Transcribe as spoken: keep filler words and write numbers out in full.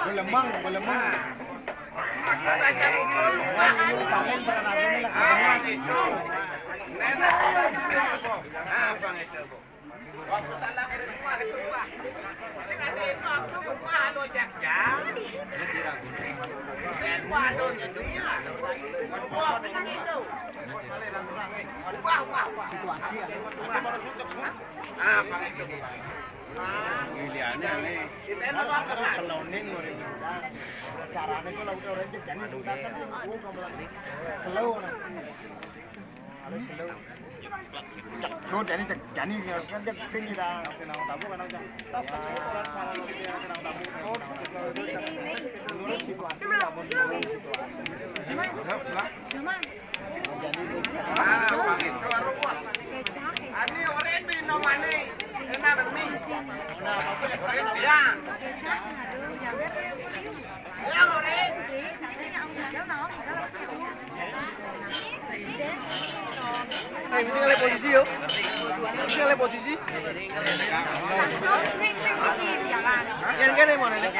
Belemang, belemang. Waktu salah rumah itu, Pak. Sing ada itu aku rumah lo Jogja. Dan wadon itu ya. Wah, begitu. Wah, wah, wah. Situasi ya. Apa itu? Pilihannya aneh. Kita itu apa, Pak? Pelonin, caranya kalau udah orang jadi slow nanti. Cek, so, jani, cek, jani, dia kan dia sini dah. Menurut situasi, ya, menurut situasi. Ani orang minum ani, enak mi. Ya. Ya, orang. Eh, mesti ngalih posisi yo. Mesti ngalih posisi. Yang kene mau nenek.